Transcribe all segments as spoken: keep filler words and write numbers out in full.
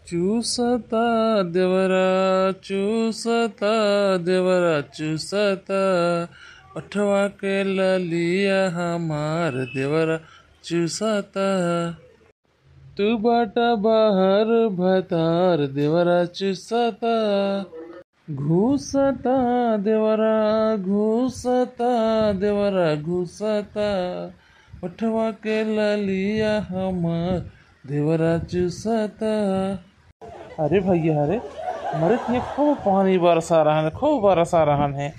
चूसता देवरा, चूसता देवरा, चूसता, ओठवा के ललिया हमार देवरा चूसता। तू बाटा बाहर भतार देवरा चूसता। घूसता देवरा, घूसता देवरा, घूसता, ओठवा के ललिया हमार देवरा चूसता। अरे भैया, अरे, हमरे तिया खूब पानी बरसा रहन है, खूब बरसा रहन है।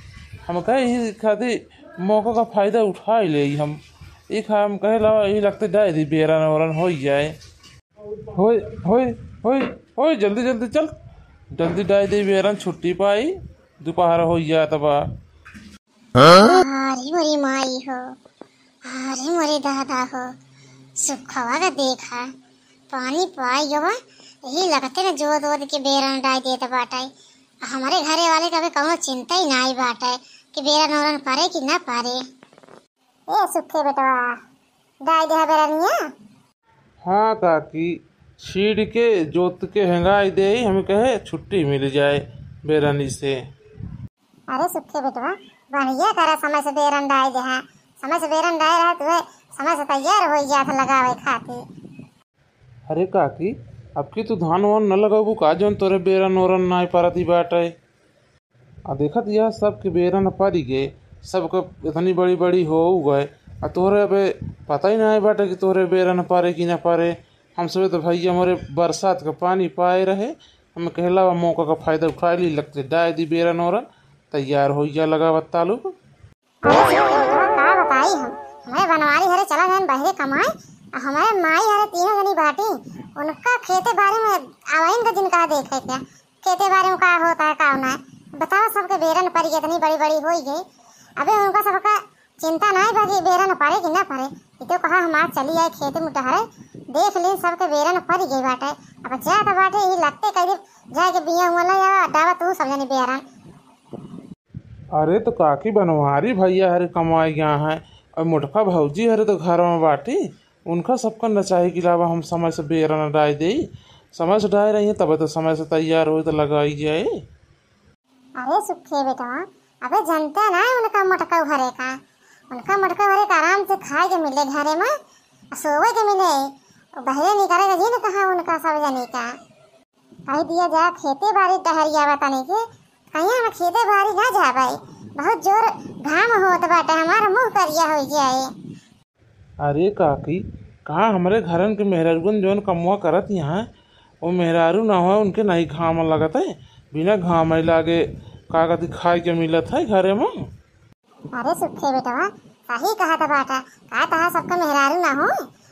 हम कहे यही खातिर मौका का फायदा उठाइ लेई हम। ई खा हम कहे लावा, यही लगते डाइ दी, बेरन ओरन होइ जाए। होय, होय, होय, होय, जल्दी, जल्दी चल। जल्दी डाइ दे बेरन, छुट्टी पाई, दुपहर होइ जात बा। अरे मोरी माई हो, अरे मोरे दादा हो, सुखवा का देखा, पानी पाई गवा, यही लगते न जोत वोत के बेरन डाइ देत बाटे। हमरे घरे वाले का अबे कउनो चिंता ही नाई बाटे कि बेरन ओरन परे कि ना परे। ए सुखे बेटवा, डाइ देहा बेरनिया? हाँ काकी, छीड़ के जोत के हेंगाइ देई, हम कहे छुट्टी मिल जाए बेरनी से। अरे सुखे बेटवा, बढ़िया करा, समय से बेरन डाइ देहा। समय से बेरन डाइ रहा, तुहे समय से तैयार होइ जात लगावे खातिर। अरे काकी, अब की तू धान वान न लगबू का, जौन तोरे बेरन ओरन नाई परती बाटे? आ देखत यह सबके बेरन परि गए, सबके इतनी बड़ी बड़ी हो गए, आ तोहरे अबे पता ही नाई बाटे कि तोहरे बेरन परे कि ना परे। हम सबे तो भैया मोरे बरसात का पानी पाए रहे, हम कहला बा मौका का फायदा उठाइ ली, लगते डाइ दी बेरन ओरन, तैयार होइ जा लगावत तालुक। अरे सुखे बेटवा, का बताई हम, हमरे बनवारी हरे चला गए बहरे कमाए, आ हमरे माई हरे तीनों जनी बाटी, उनका खेते बारी में आवाइन का जिनका देखे क्या, खेते बारी में का होता है का ना है। बताओ, सबके बेरन परि गए, इतनी बड़ी बड़ी होइ गई। अबे उनका सबका चिंता नाई बा कि बेरन परे कि ना परे, ये तो कहा हमार चली आए खेते में टहरे, देख ली सबके बेरन परि गई बाटे। अब जात बाटे, यही लगते कह दी जाए के बिया हुआ ले आवा, डावा तू सब जनी बेरन। अरे तो काकी, बनवारी भैया हरे कमाए गया है, और मोटका भौजी हरे तो घर में बाटी, उनका सबका न चाही कि लावा हम समय से बेरन डाइ देई। समय से डाइ रही है, तब तो समय से तैयार होई तो लगाई जाए। अरे सुखे बेटवा, अबे जनते ना उनका मोटका हरे का, उनका मोटका हरे का आराम से खाए के मिले घरे में, आ सोवे के मिले, बहरे निकले के जी न कहा उनका सब जनी का। कहि दिया जा, खेते बारी टहरिया बा तनी के, कहिया हम खेते बारी ना जाबै, बहुत जोर घाम होत बाटे, हमार मुँह करिया होइ जाए। अरे काकी, कहाँ हमरे घरन के मेहरारुअन जौन कमवा करत यहाँ, वो मेहरारू ना हो, उनके नहीं घाम लगत है, बिना घाम लागे का कथी खाए के मिलत है घरे में। अरे सुखे बेटवा, सही कहत बाटा, का तहा सबका मेहरारू ना हो?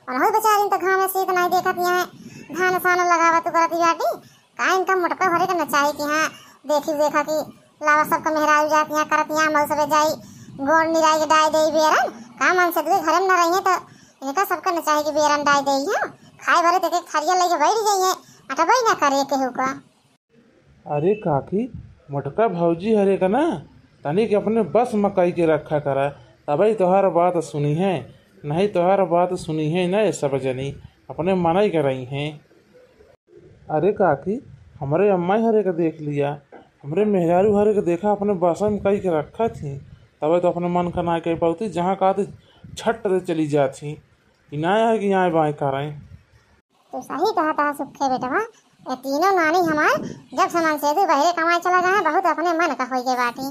उनहु बेचारिन तो घाम शीत नाई देखत यहाँ धान सान लगावत करत बाटी। का इनका मोटका भरे के न चाही कि हाँ, देखी देखा कि लावा सबका मेहरारू जात यहाँ करत यहाँ मऊ सबे जाई, गोड़ निराई के डाइ देई बेरन। का मन से दुए घरे में न रहिए तो इनका सबका न चाही कि बेरन डाइ देई। हाँ, खाए भरे तो एक एक थरिया लेके बैठ जाइए, अटबई ना करे केहू का। अरे काकी, मोटका भौजी हरे का ना, तनिक अपने बस में कई के रखा करा, तबही तोहार बात सुनी है, नहीं तोहार बात सुनी है ना, ये सब जनी अपने मनई के रही हैं। अरे काकी, हमरे अम्मा हरे का देख लिया, हमरे मेहरारू हरे का देखा, अपने बस में कई के रखा थी, तबे तो अपने मन का ना कह पाती, जहाँ कहती झट से चली जाती, कि ना आए कि आए बाएँ करें। तू सही कहत हा सुखे बेटवा, ये तीनों नानी हमार जब से मन से तू बहरे कमाए चला गए हैं, बहुत अपने मन का होई गए बाटी।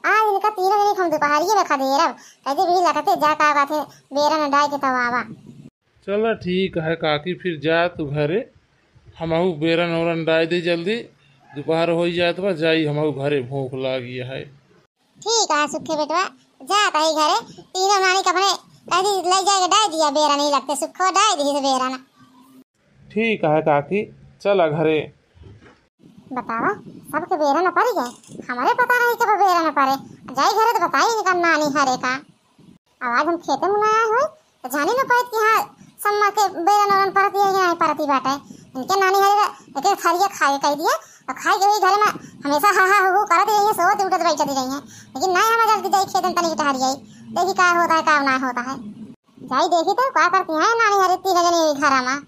आज इनका तीनों जनी हम दुपहरिये में खदेरब, कह दे भी लगते जा का बात है, बेरन डाइ के तब आवा। चला ठीक है काकी, फिर जा तू घरे, हमहू बेरन ओरन डाइ दे जल्दी, दुपहर होई जात बा, जाई हमहू घरे, भूख लागी है। ठीक है सुखे बेटवा, जात है घरे, तीनों नानी के अपने कह दी, ले जाके डाइ दिया बेरन, नहीं लगते सुखो डाइ दी बेरन। ठीक है काकी, चला घरे। बतावा, सबके बेरन परि गए, हमरे पता नहीं कब बेरन परे, जाई घरे तो बताई इनका नानी हरे का। अब आज हम खेते में ना आए होई, तो जानी ना पाइत कि हाँ, सम्मा के बेरन ओरन परती है कि नहीं परती बाटे। इनके नानी हरे एक एक थरिया खाए कह दिया, और खाए के वही घरे में हमेशा हा हा हू हू करत रही है, सोवत उठत बैठत रही है। लेकिन नहीं, हम जल्दी जाई खेते में तनी टहरी आई, देखी का होता है, का ना होता है। जाई देखी तो का करती है नानी हरे तीन जनी वही घर में।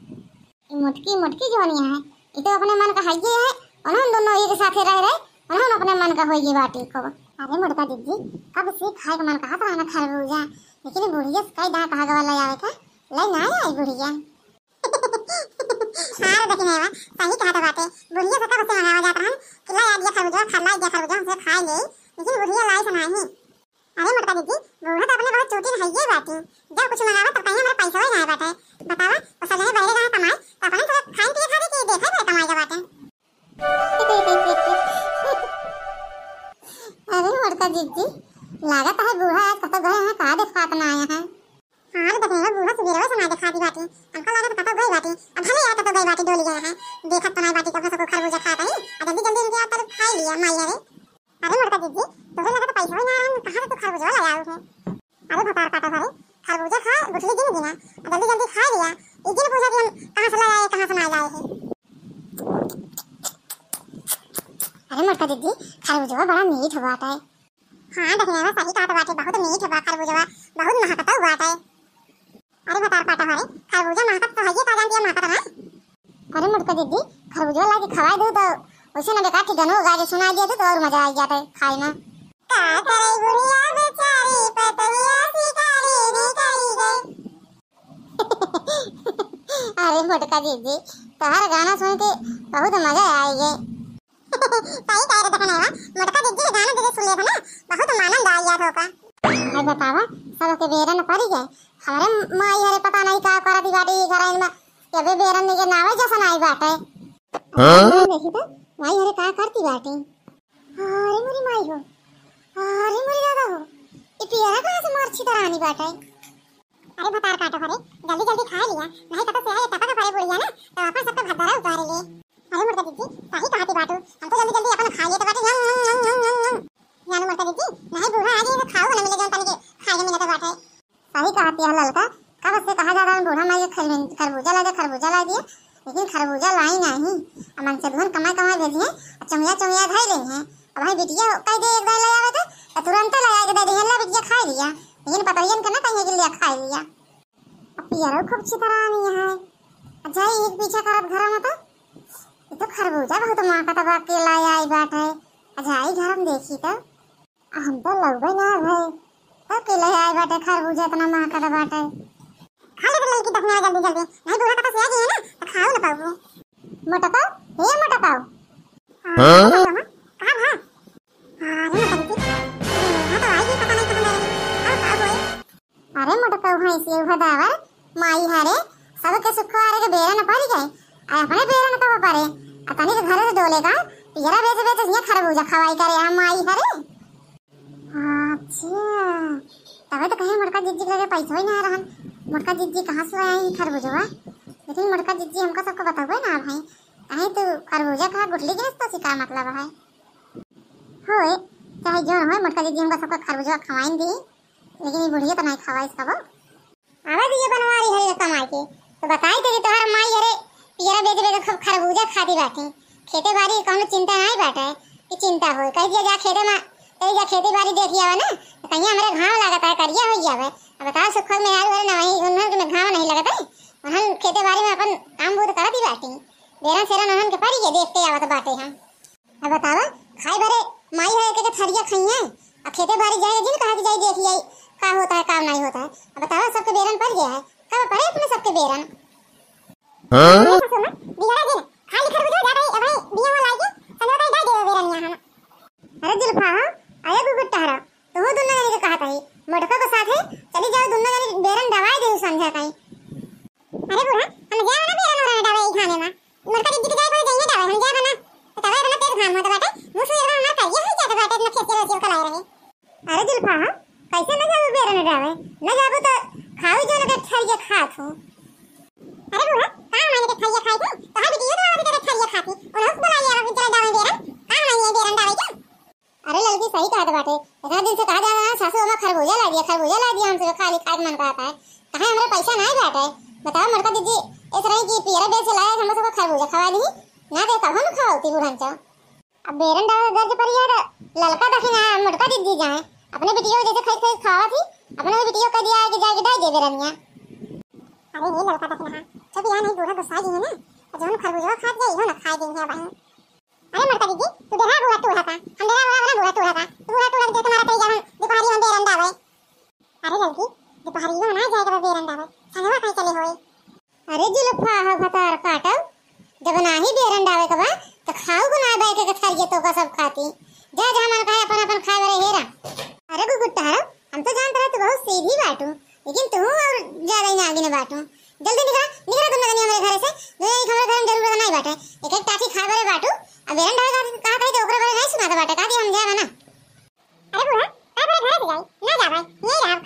ई मोटकी, मोटकी जौन यहाँ है, ई तो अपने मन का हइये है, उन्हन दोनों एक साथे रह रहे, उन्हन अपने मन का होइये बाटी को। अरे मोटका जिज्जी, कब से खाए के मन कहत रहा ना खरबूजा, लेकिन बुढ़िया से कई दांत कहा गवा ले आवे का, ले ना आई बुढ़िया। हाँ रे दखिनवा, सही कहत बाटे। बुढ़िया से कब से मनावा जात रहन कि ला आ दिया खरबूजा, खा ला आ दिया खरबूजा, हमसे खाए ले, लेकिन बुढ़िया लाई से नाही। अरे मोटका दीदी, बूढ़ा तो अपने बहुत चोटिल हइये बाटी। जब कुछ मंगावा तब कहीं हमरे पैसा ही नाही बाटे। बतावा, वो सब जने बहरे रहा कमाए, तो अपने थोड़ा खाए पिए खाए के देखे भाई कमाए का बाटे। अरे मोटका दीदी, लागत है बूढ़ा आज कतो गए हैं, का देखात ना आया है। हाँ रे दखिनवा, बूढ़ा सुबेरवा से ना देखाती बाटी। हमका लागत कतो गई बाटी। अब भले यार कतो गई बाटी, डोली गया है। देखत तो ना बाटी, कब से को खरबूजा खात है। आ जल्दी जल्दी इनके यार तरफ खाई लिया, माई हरे। अरे मोटका दीदी, तोहे लगा तो पैसा ही ना है, कहाँ से तू खरबूजा ले आऊ है? अरे भतार काटा भरे, खरबूजा खा, गुठली गिन गिना, आ जल्दी जल्दी खा लिया। ई जिन पूछा कि हम कहाँ से ले आए, कहाँ से ना लाए हैं। अरे मोटका दीदी, खरबूजवा बड़ा मीठ बाटे। हाँ दखिनवा, सही कहत बाटे, बहुत मीठ बा खरबूजवा, बहुत महकता बाटे। अरे भतार काटा हरे, खरबूजा महकत तो हइये, का जानती है महकत है? अरे मोटका दीदी, खरबूजा लाके खवाई दो तो वैसे ना बेकार ठिकानो गा के सुनाई दिया तो और मजा आ जाता है खाए में। का करे बुढ़िया बेचारी पतरिया शिकारी निकली गई। अरे मोटका दीदी, तोहर गाना सुन के बहुत मजा आई गए। सही कह रहे दखिनवा, मोटका दीदी के गाना दीदी सुन लेबे ना, बहुत आनंद आ गया होगा। अरे बतावा, सबके बेरन पड़ी गए, हमारे माई हरे पता नहीं का करती बाटी ई घर में, अबे बेरन के नावे जैसा नहीं बाटे। हाँ? देखी तो, माई हरे का करती बाटी। अरे मोरी माई हो, अरे मोरी दादा हो, ये पियरा कहाँ से मार छितरानी बाटे। अरे भतार काटो हरे, जल्दी जल्दी खा लिया, नहीं तो, तो सियाही टपक पड़े बुढ़िया ना, तो अपन सबके भद्दरा उतार ले। अरे मोटका दीदी, सही कहती बाटू, हम तो जल्दी जल्दी अपन खा लिए तो बाटे, यम, यम, यम, यम, यम, यम। जानो मोटका दीदी, नहीं बूढ़ा आगे तो खाओ ना मिले, जौन तनी के खाए के मिले तो बाटे। सही कहती है ललका, कब से कहा जाता है बूढ़ा माई के खरबूजा ला दे, खरबूजा ला दिए, लेकिन खरबूजा लाई नहीं। अब मन से धुन कमाई कमाई भेजी है, अब चुंगिया चुंगिया धाई ले हैं। अब भाई बिटिया कह दे एक दाई ले आवे तो, तो तुरंत ले आके दे दे, "ला बिटिया खाई लिया", लेकिन पतरियन के ना कहिए कि लिया खाई लिया। अब पियरो खूब छितरानी है। अच्छा, एक पीछा करत घर में तो, ये तो खरबूजा बहुत महकत बा, के लाई आई बाटे। अच्छा, आई घर में देखी तो, आ हम तो लौबे ना भई, तो के लाई आई बाटे खरबूजा इतना महकत बाटे। खा ले तो लड़की दखना जल्दी जल्दी, नहीं बूढ़ा का तो सिया जी है ना, तो खाओ ना पाऊ। मोटका, हे मोटका। हाँ? कहाँ भा? अरे मोटका दीदी, हाँ तो आई भी पता नहीं कहाँ गए। अब, अब वही। अरे मोटका, उहाँ इसे उहाँ दावर, माई हरे, सबके सुखवारे के बेरन परि गए, आ अपने बेरन का परे, आ तनी के घरे से डोले का, पियरा बेच बेच इहाँ खरबूजा खवाई करे, आ माई हरे। अच्छा, तबे तो कहे मोटका जिज्जी के लगे पैसा ही ना रहन, मोटका जिज्जी कहाँ से आई खरबूजवा? लेकिन मोटका जिज्जी हमका सबको बतावे ना भाई, कहीं तू खरबूजा कहा गुठली गिरस तो का मतलब है? होए, चाहे जौन होए, मोटका दीदी हमका सबका खरबूजा खवाइन दी, लेकिन ये बुढ़िया तो नहीं खवाइस कबो। आवे दीजिए बनवारी हरे कमाई के, तो बताई दे कि तोहर माई हरे पियरा बेच बेच खूब खरबूजा खाती बाटे। खेते बारी कौनो चिंता नहीं बाटे कि चिंता होए। कह दिया जा खेते में, कह जा खेती बारी देखी आवे ना, तो कहीं हमरे घाम लागत है, करिया हो जावे। अब बताओ सुखल में यार ना वही उन्हन के में घाम नहीं लगत है, उन्हन खेते बारी में अपन काम बूत करत ही बाटी। बेरन सेरन उन्हन के पड़ी के देखते आवत बाटे हम। अब बतावा, खाए बरे माई है के, के थरिया खाई है, आ खेते बारी जाए जिन कहा कि जाई देखी आई का होता है, काम नहीं होता है। अब बतावा, सबके बेरन पड़ गया है, कब पड़े अपने सबके बेरन? हाँ? अरे ससुर माँ, बिगड़ा दिन, खाली खरबूजा जा भाई, भाई, बिया वाला आइए, संजोता ही डाल दे बेरन यहाँ हम। अरे जुल्फा, हाँ, अरे गुगुट टहरा, तू दोनों जने के कहत है, मोटका के साथ है, चली जाओ दोनों जने बेरन दवाई दे संझा कहीं। अरे बूढ़ा, हम जाए ना बेरन और डावे ई घामे में। मोटका दीदी के जाए कोई जाइए डावे, हम जाए ना। तो तबे इतना तेज घाम होता बाटे, मुंह से एकदम हमारा करिया हो जाता बाटे, इतना खेत के रोज को लाए रहे। अरे जुल्फा, हाँ, कैसे न जाबू बेरन डावे? न जाबू तो खाऊ जो लगे ठरिया खात हो। अरे बूढ़ा, का माने के ठरिया खाए थे? तो हम बिटिया तो आवे के ठरिया खाती। उन्हें बुला लिया, अब चला डावे बेरन। का माने बेरन डावे के? अरे ललकी सही कहत बाटे, इतना दिन से कहा जा रहा है, सासू अम्मा खरबूजा ला दिया, खरबूजा ला दिया, हमसे खाली खाए के मन कहता है, कहे हमरे पैसा नहीं बाटे। बताओ मोटका दीदी, इस रही की पियरा बेच लाए, हम सबको खरबूजा खवा दी, ना दे तब हम खवाती बूढ़न चो। अब बेरन डावे गर्ज पर ये ललका दखिना मोटका दीदी जाए, अपने बिटिया जैसे खरीद खरीद खावा थी, अपने बिटिया कह दिया कि जाके डाल दे बेरनिया। अरे ये ललका दखिना, जब यहाँ नहीं बूढ़ा गुस्सा जी है ना, जौन खरबूजवा खात जाई, इहो ना खाए देंगे भाई। अरे मोटका दीदी, तू डेरा बूढ़ा टूढ़ा का, हम डेरा बूढ़ा वाला बूढ़ा टूढ़ा का, तू बूढ़ा टूढ़ा के तुम्हारा तेरी जान, दोपहरी हम बेरंडा आवे। अरे लड़की, दोपहरिया में ना जाए के बा बेरंडा आवे, संगवा कहीं चले होए। अरे जुल्फा हो भतार काटब, जब नाही बेरंडा आवे के बा, तो खाऊ को ना बैठ के थरिया तो का सब खाती। जा जा मन खाए अपन अपन खाए वाले हेरा। अरे गुगुट्टा हरो, हम तो जानत रहे तू बहुत सीधी बाटू, लेकिन तू और ज्यादा ही नागिन बाटू। जल्दी निकला, निकला दोनों जनी हमरे घरे से, दोनों जनी के हमरे घर में जरूरत नहीं बाटे। एक एक टाठी खाए वाले बाटू, अब बेरंडा आवे का कहा कही तो ओकरे बारे नहीं सुनाता बाटे, कहा कि हम जाए ना। अरे बूढ़ा, का तोरे घरे से जाई? ना जाबे, यही रहब,